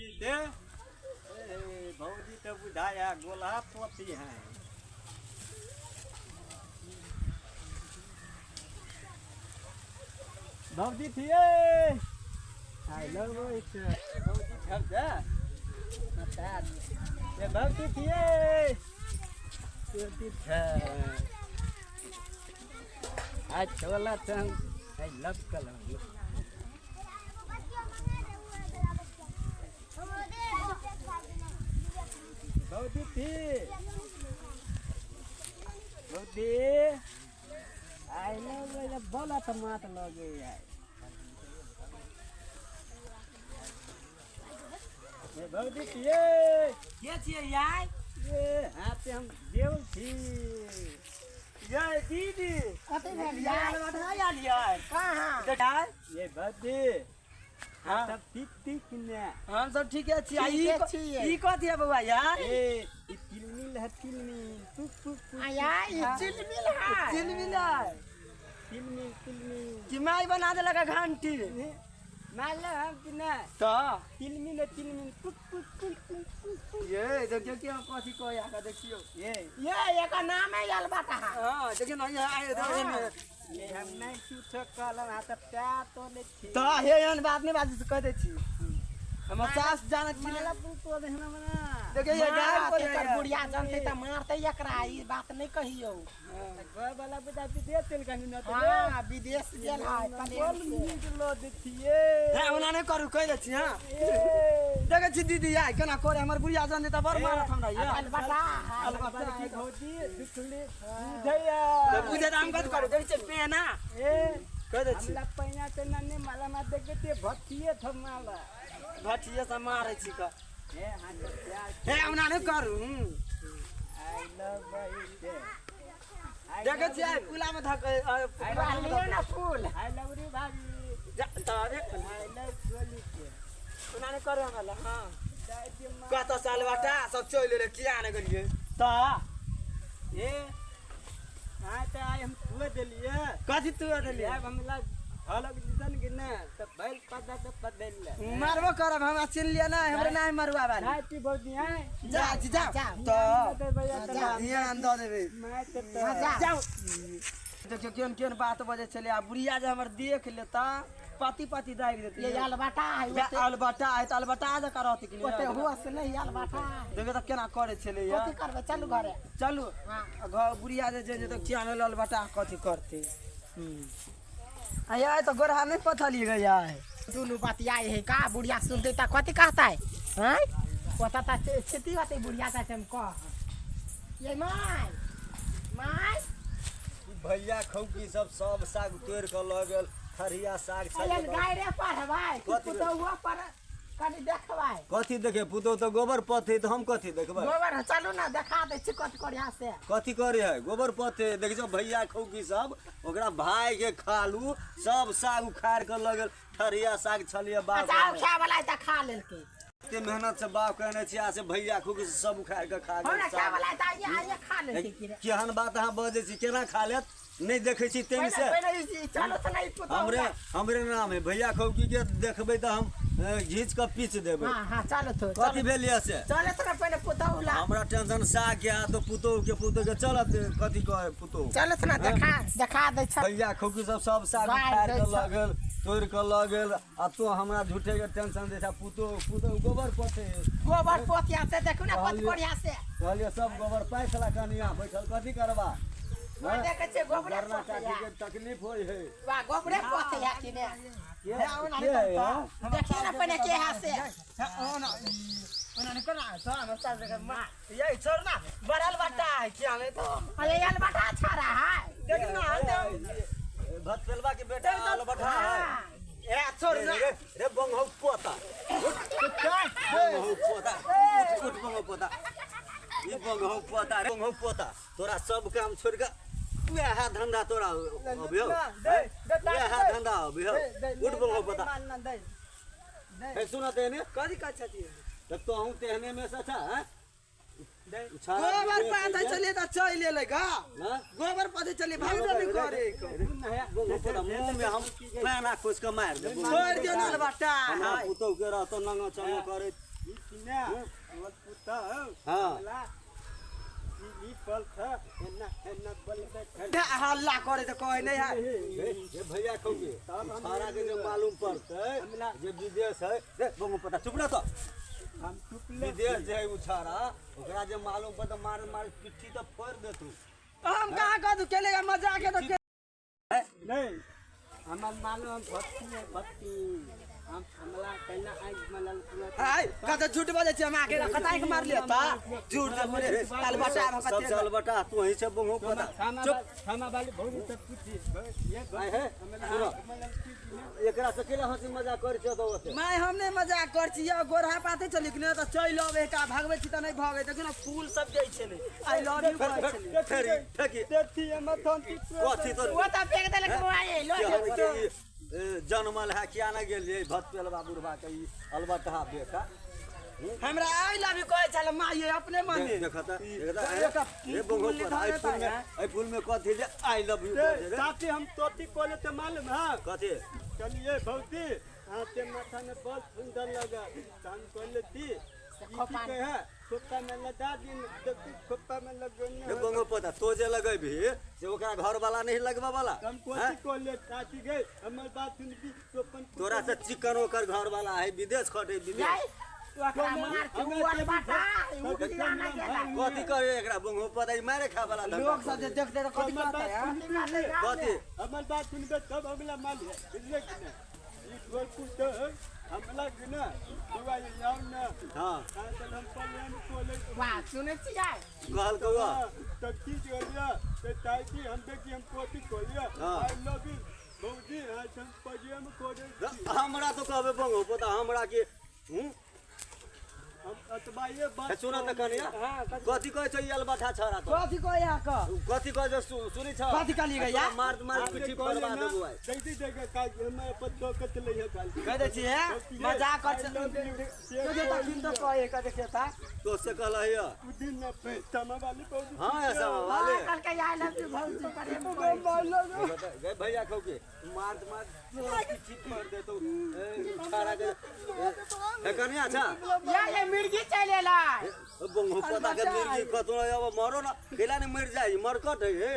दे ए भौजी तऽ बुझाया गोलहा पोती है। भौजी थिए I love it. भौजी छल दे ए भौजी थिए भौजी छ आज छोला त I love कलम। भौजी थी भौजी I love बोला त मात लगे यार। ए भौजी थिए के छियै यार? ए हाँ ते हम देव छी। ये दीदी कथी भेल यार यार? बढ़ा आयल यार। कहाँ? देखाय। ये भौजी हाँ। सब ठीक ठीक ने? हम सब ठीके छी। आ ई ठीके छियै। ई कथी है बौआ यार? ए ई तिलमिल है तिलमिल पुक पुक पुक। आ यार ई चिलमिल है। चिलमिल है। तिलमिल तिलमिल कि माय बना देलक है घंटी। मारल हम कि नहीं? तो तिलमिल है तिलमिल पुक पुक पुक पुक पुक पुक। ये देखियो कि हम कथी कहै आके देखियो। ये ये एकर नाम है अलबटा। हाँ देखियो ना ये आए इधर। ये हम नहीं झूठो कहलम हाँ तऽ प्यार तो नहीं छी। तो हे एहन बात नहीं बाजू से कह दै छी। हमर सास जानत छी। माला पुतो देहना मना। देखियो ये गाय मारत पर एकर बुढ़िया जानतै तऽ मारतै एकरा, ई बात नहीं कहियौ। घर वाला बुझा विदेश चल गई ना तो। हाँ विदेश गेल है बोल प्लेन से। नीक लो देखिए। हे ओना नहीं करू कह दै छी। हाँ ए देखै छी दीदी यार केना करे हमर बुढ़िया जान देता बड़ मारत हमरा यार। अलबटा है। अलबटा बड़की भौजी दुखले बुझैया। बुझे तऽ हम कथी करू देखै छियै पेना ए कह दै छी। हमरा पहिना ते नन्ने माला मा देखे ते भथिए थ माला। भटिये से मारै छी क। ए हाँ तो प्यार हे ओना नहीं करू। I love you. देखै छियै पुला में धक लियौ ना फूल। I love you भाभी। तबे I love गोली के। ओना नहीं करू हमरा लए, हाँ जाय दे माँ। कत साल बाटा सब चलि एलै किया नहि गेलियै तऽ ए आय तऽ आइ हम तुए देलियै। कथी तू देलियै? आब हमरा हलक दिसन कि ने तऽ बैल पदा तऽ पदैल ले। मारबो करब हमरा चिन्ह लिअ नहि हमरे नहि मरुआ वाली। जाय ती भौजी आय। जा जा जाओ। तऽ तऽ ध्यान दऽ देबै। माय तऽ हाँ, जा। जाउ। देखियौ केहन केहन बात बजै छलै आ बुढ़िया जे हमर देख लेता पाती पाती दागि देतै। ये अलबटा है। जा, ओते अलबटा है तऽ अलबटा जकाँ रहतै कि ओते नहि? होश नहीं अलबटा है। देखियौ तऽ केना करै छलै यार। कथी करबै चलू घरे। चलू। हाँ। आ घर बुढ़िया जे जे तऽ किया नहि अलबटा कथी करतै। आ यार तऽ गोरहा नहि पथलियै गे यार। दुनू बतियाइ है का बुढ़िया सुनतै तऽ कथी कहतै? हैं ओतऽ तऽ क्षति होतै बुढ़िया से हम कह। ये my my भैया खौकी सब सब साग तोड़ि कऽ लऽ गेल खरिया साग छलै। अयन गाय रे पढ़बै कि कथी? पुतहुआ पर कनि देखबै। कथी देखे पुतहु तऽ गोबर पथे तऽ हम कथी देखबै? गोबर चलू ना देखा दै छी कथी करिया से। कथी करे है गोबर पथे देख छौ भैया खौकी सब ओकरा भाई के खालू सब साग उखाड़ कऽ लऽ गेल ठरिया साग छलियै बाप। अच्छा खाय वाला तऽ खा लेलकै। एते मेहनत से बाप कहने छी आ से भैया खौकी से सब उखाड़ कऽ खा हमरा गेल खाय साग। वाला तऽ आइए आइए खा लेलकै की रे? केहन बात अहाँ बजै छी केना खा लेत नहि देखै छी ताहि पहिले से। पहिले ई चलू तऽ नहि पुतहु हमरे ला। हमरे नाम है भैया खौकी के देखबै तऽ हम घीच कऽ पीच देबै। हाँ हाँ चलू तो कथी भेल यऽ से? चलू तो पहिले पुतहु ला। हमरा टेंशन साग के आ तो पुतोहु के पुतोहु के चलत कथी कहे पुतोहु। चलू तो ना देखा देखा दै छ। भैया खौकी सब सब साग गारि उखाड़ दै कऽ छ। लऽ गेल तोड़ि कऽ लऽ गेल आ तो हमरा झूठे के टेंशन दै छ पुतोहु पुतोहु गोबर पोथे। गोबर पोतिया से देखू ना कथी कहलियै- करिया से। कहलियै सब गोबर पाइसला कनिया बैठल कथी करबा? देखै छियै गोबरे गरना पोतिया। काकी के तकलीफ होइ है। वाह गोबरे पोतिया कि ने? के है हाँ? देखिए ना पहिले के है से। ओना ओना नहि कोना तऽ हमर सास जकाँ माँ ये छोड़ ना बड़ल बट्टा है किया नहीं तो। अरे अलबटा छाड़ा है। देख ना हम भतपेलवा के बेटा अलबटा है। हाँ। ए छोड़ ना रे रे बंगहौ पोता उठ बंगहौ पोता उठ उठ बंगहौ पोता ई बंगहौ पोता रे बंगहौ पोता तोरा सब काम छोड़ के वएह धंधा तोरा अबियौ वएह धंधा अबियौ उठ बंगहौ पोता। हे सुन तेने कथी कहै छथिन? तऽ तोहूँ तेहने में से अच्छा हैं? गोबर पाथै छलियै तऽ चलि एलै गा। हाँ? गोबर पाथै छलियै भागबे नहि करे। बंगहौ पोता मुँह में हम पैना खोसि कऽ मारि देबौ। छोड़ि दियौ ने अलबटा हमरा है। पुतहु के रहतो नंगो चंगो करैत। ई किना हमर पुतहु हाँ। हमरा ई पल था एना एना बोलते हल्ला करे तऽ कहै नहि है। ये भैया खौके छाड़ा के जे मालूम पड़तै जे विदेश है रे बंगो पता चुप रह तो। हम चुप ले विदेश जे है उ छाड़ा ओकरा जे मालूम पड़तै मार मार पिट्ठी तऽ फोड़ देतू। हम कहाँ कह दू केले मजाक है तऽ नहीं हमर मालूम हम भक्ति है भक्ति हम हमला कहना आज मलल हाय कत झूठ बजै छी हम आके कत आँखि मार लिअ त झूठ जे बोले अलबटा हम सब कते अलबटा तू ही से बंगो पता चुप खाना वाली बहुत सब पूछी ये आए हे सुनो एकरा से केला हंसी मजाक करै छ तो ओते। माय हम नहि मजाक कर छी यौ गोरहा पाते चली कि नहि तऽ चलि अबै का भगबै छी तऽ नहि भगै देखियौ ने फूल सब दै छलै I love you कहै छलै। फेरी फेकी देखी हमर थंती कथी तो ओ तऽ फेंक देलक बौआ ये लो के ई, जनमल है किया ना गेलियै भतपेलवा बुढ़वा के ई अलबटहा बेटा। हमरा I love you कहै छलै माय अपने मने। देखत देखत रे बंगो पर आई फूल में आई फूल में कथी जे I love you कथी रे साथी हम तोती कोले ते मालूम है कथी। चलिए भौजी हाथे माथा में बहुत सुंदर लगा हम बोले थी खोपा के है खोपा में लगा दिन देखी खोपा में लगनी रे बंगो पता तो जे लगेबही से ओकरा घर वाला नहीं लगबा वाला। हम कोची कोले चाची गए हमर बात सुनबी तो अपन तोरा से चिकन ओकर घर वाला है विदेश खटे विदेश। जाय ओकरा मार के उ अलबटा उ किया ना गेला कथी करे एकरा बंगो पता ई मारे खाए वाला धंधा। लोग सब जे देखते तऽ कथी कहतै हँ? कथी हमर बात सुनबे तब हमला माल है बुझले कि नहीं ई ढोल पुत हमला कि ना बउआ ये आओ ना। हाँ हाँ तो हम पलियन कोले वाह सुनै छियै कहल कौआ तब की जोलिया तो चाची हम देखी हम कोची कोलिया हाँ। I love you भौजी हाँ हम पजिया में कोले हमरा तो कहबे बंगो पता हमरा के हूं हम अतबा ये बात सुन त कनिया कथी कहै छ ई अलबटा छड़ा तो कथी कहै अहाँके कथी कहै छ सुनै छ कथी कहलियै गैया? मार मार पिट्ठी फोड़बा देबो आइ। देखी देखा का हम अपन दोकत ले है काल कह दै छी हे मजाक कर छी तखन तऽ कहै कह देखियौ तऽ तो से कहलही उ दिन ना पे तमा वाली भौजी हाँ ऐसा वाले हां कहलकै I love you भौजी प्रेम करै छी। गए भैया कहू के मार मार पिट्ठी फोड़ देतौ छड़ा के हे कनिया अच्छा या ये मिर्गी चलि एलै बंगो पता के मिर्गी कतो अब मरो ना केला ने मर जाई मरकट है हे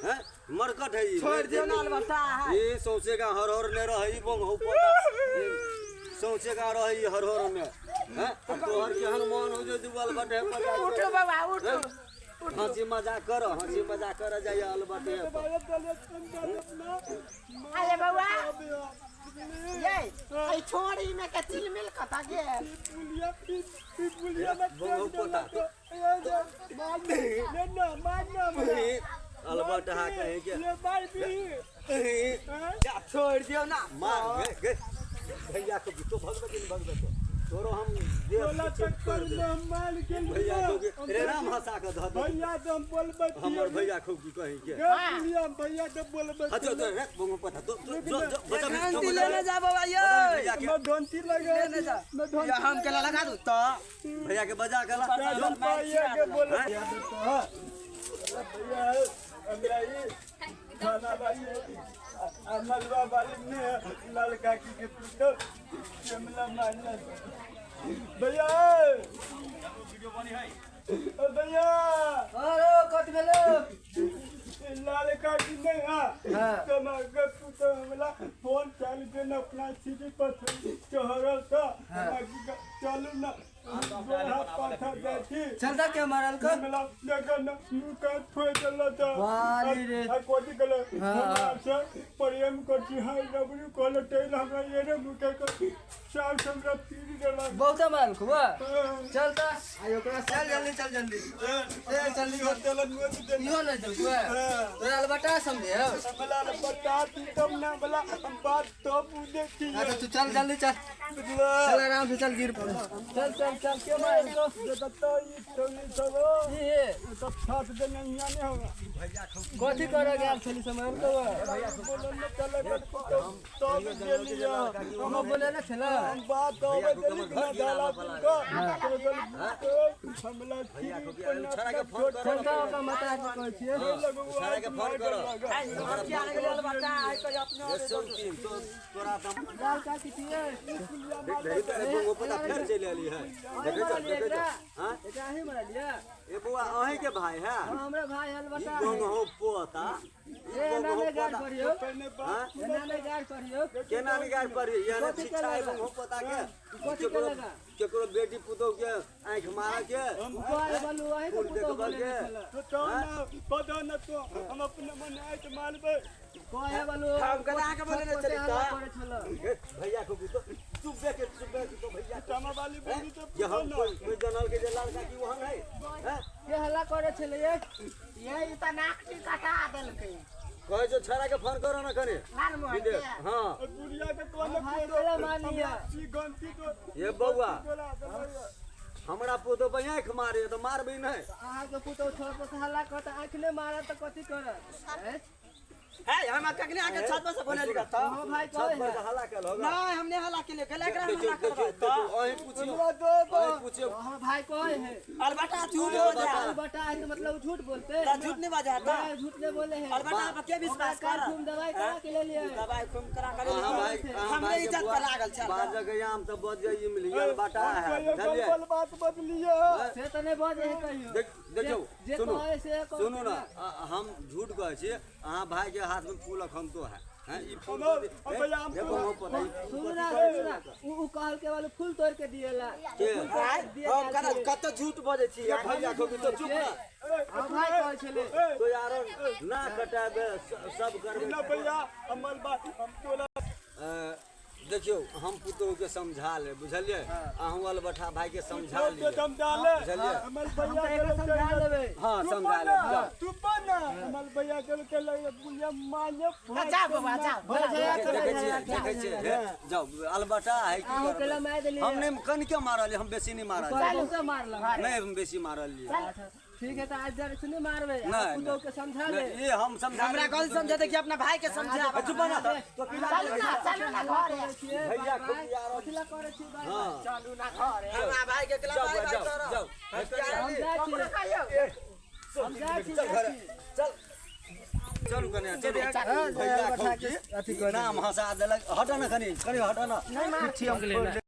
हैं मरकट है ई। छोड़ि दियौ ने अलबटा ई सौंसे का हर हर ने रहई बंगो पता सौंसे का रहई हर हर ने हैं तोहर केहन मन हो जे दुबल बटे पर जाके। उठू बाबा उठू हंसी मजाक कर हंसी मजाक कर जाइए अलबटे पर। अरे बौआ ये ए छोड़ी में के चिलमिल कता गेल पुलिया पुलिया में बंगो पता मार ले ना मार ना अलबट हा कहे के ले मार भी छोड़ि दियौ ना मार गए गए भैया को तो भगवे कि भगवे तो तोरो हम देह बोला पीछे तक छोड़ पर दे में मार के भैया को के रे राम हंसा के धर दे। भैया तो हम बोलबे हमर भैया को की कहे के पुलिया भैया तो बोलबे हजो तो रे बंगो पता तो जो जो बचा घंटी लेने जा बाबा यौ भैया के मैं धोती लगा लेने जा मैं धोती या हम केला लगा दू तऽ भैया के बजा के ला हम भैया के बोले भैया हमरा ई खाना वाली मलबा वाली ने लाल काकी के पुत्र शिमला मारना भैया ओ भैया अरे कट गेलो लाल काकी नहीं हाँ तुम्हारे पुत्र हमला फोन चालू देना अपना सीढ़ी पर चढ़ल था चलू ना पाठा बैठी चल दा के मारल को हमला देखो ना मुंह का फोड़ देला था वाली रे। आ कोटी कल हमरा से प्रेम करছি हाय डब्ल्यू कॉल टेल हमरा ये रे मुंह के साफ हमरा पीरी देला बहुत मारल को चल ता आइ ओकरा चल जल्दी चल जल्दी ए जल्दी होटल में दे इहो नहीं चल को तोरा अलबटा समझे हो हमला बता तू तब ना बोला हम बात तो देखी अच्छा तू चल जल्दी चल चल आराम से चल गिर पड़ चल चल चल के मारल को तो ई तो नहीं सब ये तो साथ दिन यहाँ नहीं होगा कथी करे गेल छली समझ को बोलन न चले तो दे लिया हम बोले ना छला हम बात तो देली कि ना डाला तुमको हमला भैया को भी आयल छड़ा के फोन करो छोटा का माता के कहै छियै। छड़ा के फोन करो। किया गेल बच्चा आइ कहि अपने ये सब तीन तो तोरा तो लाल का छियै। देख देख तो एगो पता फेर चलि एली है। देखै छ, देखै छ। हां, एकरा ही मारलियै। ए बौआ, अहीं के भाई है? हमरा भाई हल ई बता। बंगहो पोता, ई ए बंगहो ना गाड़ पोता। करियो। हां, एना नहि गाड़ करियो। केना नहीं गाड़ पड़ी यानी कथी शिक्षा केलक? बंगहो पोता के कथी केकरो केलक? केकरो बेटी पुतोह के आंखि मारे के कहल बलू अहीं के फूल पुतोह देखबऽ बोले के। छलै। तो तो ना पता न तो हम अपने मन आए तो मारबे। कहे बलू हम कना के बोले ने चली हल्ला त करै छलै। ए, भैया को भी तो चुप बे के, चुप बे के तो भैया को। टामा वाली बोली तो ये हम कोई कोई जानल के जे लड़का की वहन है हैं? के हल्ला करै छलै ये? ये ई तऽ नाक कटा देलकै। कहै छौ छड़ा के फोन करो ना कने लाल मोहन के। विदेश। हां। बुढ़िया के तो भाई केला मारलियै? ई गलती तो ये बौआ, तोरा देलक। हमरा पुतोह पर आंखि मारे तो मारबी नहीं? अहाँके पुतोह छत पर से हल्ला करत, आँखि नहि मारत तऽ कथी करत? हैं? है हम कखने आके छत पर से बोले लिखा त हमर भाई छत कहै पर है। से हल्ला कल होगा। नहीं, हमने हल्ला के लिए कहला एकरा हम देखियो हल्ला देखियो करबा। देखियो, अहीं पूछियो, हमरा दो अहीं पूछियो। हमर भाई कहै है। अलबटा झूठ हो जा। अलबटा है तो मतलब झूठ बोलते। ता झूठ नहीं बजा ता। नहीं, झूठ नहीं बोले है। अलबटा पर के विश्वास ओकरा कर? खून दवाई करा के ले लिए। दवाई खून करा के ले अहाँ भाई, लिए। अहाँ हमरे भाई के इज्जत बुआ पर लागल छल। बाजऽ के आम तऽ बज जाइए मिल गेल बाटा है, बुझलियै? गलबल बात बदलिए। से तऽ नहि बजै है कहियो। देख देखियौ, जे सुनू कहै से कहै। सुनू ना, हम झूठ कहै छी? अहाँ भाई के हाथ में फूल अखन तो है हैं? ई फूल हम- दे- हम भैया, हम हे बंगो पोता, ई फूल सुनू ना, सुनू ना, उ कहल के वाले फूल तोड़ के दिएला। के? हम कना कत झूठ बजै छी? ये भैया को भी तो चुप ना। हम भाई कहै छलै। तो यारो ना कटाबे सब करबे। ना भैया, हमर बात हम तोरा देखियौ, हम पुतोह के समझा ले, बुझलियै? अहूँ अलबठा भाई के समझा तो लियै। समझा ले। बुझलियै? हमर हम भैया तऽ एकरा के समझा लेबै। हाँ, समझा ले, जाओ। तू बना हमर भैया के के लगे बुढ़िया माने। जाओ बौआ, जाओ। देखै छियै, देखै छियै, हे, जाओ अलबटा है की अहूँ करबै? केला मारि देलियै। हम नहि कनिके मारलियै, हम बेसी नहि मारलियै। बहुते मारलक। नहि, हम बेसी मारलियै। अच्छा, ठीक है, तऽ आज जरा से नहि मारबै। नहि, पुतोह के समझा ले। नहीं, ये हम समझा हमरा गलत समझते कि अपना भाई के समझा? चुप ना तो। चलू ना, चलू ना घरे। भैया खूब यारो। कथी ला करै छी बाय? हाँ। चलू ना घरे। हमरा भाई के केला जाओ भाई भाई जाओ कर। जाओ। हम जाइ छी, हम जाइ छी। चल घरे, चल चलू कने, चलू भैया। खौ की नाम हंसा देलक। हट ना कनी, कनी हट ना। नहि मार।